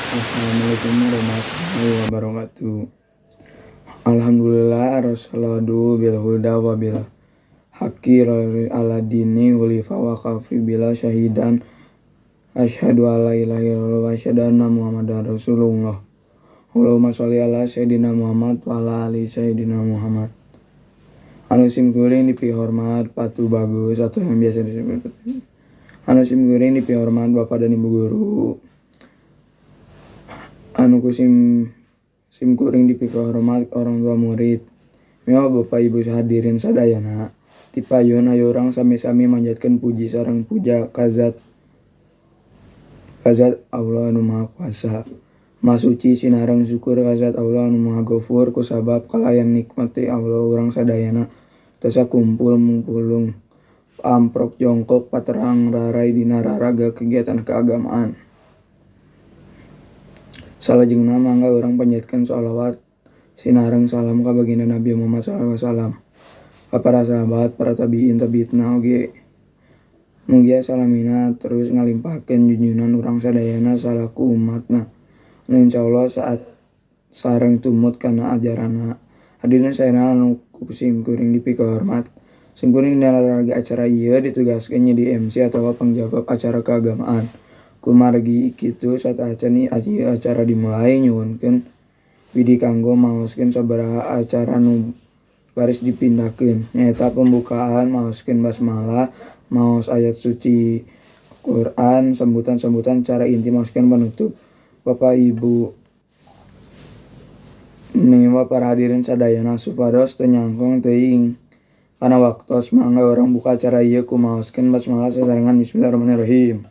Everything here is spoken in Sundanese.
Assalamualaikum warahmatullahi wabarakatuh. Alhamdulillah arsaladu bil huda wa bil haqqi ala dini hulifa wa kafi bila syahidan asyhadu alla ilaha illallah wa asyhadu anna muhammadan rasulullah. Allahumma sholli ala sayyidina Muhammad wa ala ali sayyidina Muhammad. Anu sim kuring dipihormat patu bagus atau yang biasa disebut. Anu sim kuring dipihormat bapak dan ibu guru. Anu ku sim sim kuring dipikahormat orang tua murid. Miwa bapak ibu hadirin sadayana. Ti payun hayu urang sami-sami manjatkeun puji sareng puja ka zat Allah anu Maha Kuasa. Maha Suci sinareng syukur ka zat Allah anu Maha Gofur kusabab kalayan nikmat ti Allah urang sadayana tiasa kumpul mupulung amprok jongkok paterang raray dina raraga kegiatan keagamaan. Salajengna mangga urang panjatkeun sholawat sinareng salam ka baginda Nabi Muhammad shallallahu alaihi wasallam, ka para sahabat, para tabiin tabiitna oge. Mugia salamina terus ngalimpahkeun junjunan urang sadayana salaku umatna anu insyaallah saat sareng tumut kana ajaranna. Hadirin sadayana anu ku sim kuring dipikahormat. Sim kuring dina raraga acara ieu ditugaskeun jadi MC atawa pangjawab acara keagamaan. Kumargi kitu sateuacan ieu acara dimulai nyuhunkeun widi kanggo maoskeun sabaraha acara nu baris dipindahkeun nyaeta pembukaan, maoskeun basmalah, maos ayat suci Quran, sambutan-sambutan acara inti, maoskeun penutup. Bapak Ibu miwa para hadirin sadayana supados teu nyangkong teuing kana waktos mangga urang buka acara ieu ku maoskeun basmalah sasarengan bismillahirrahmanirrahim.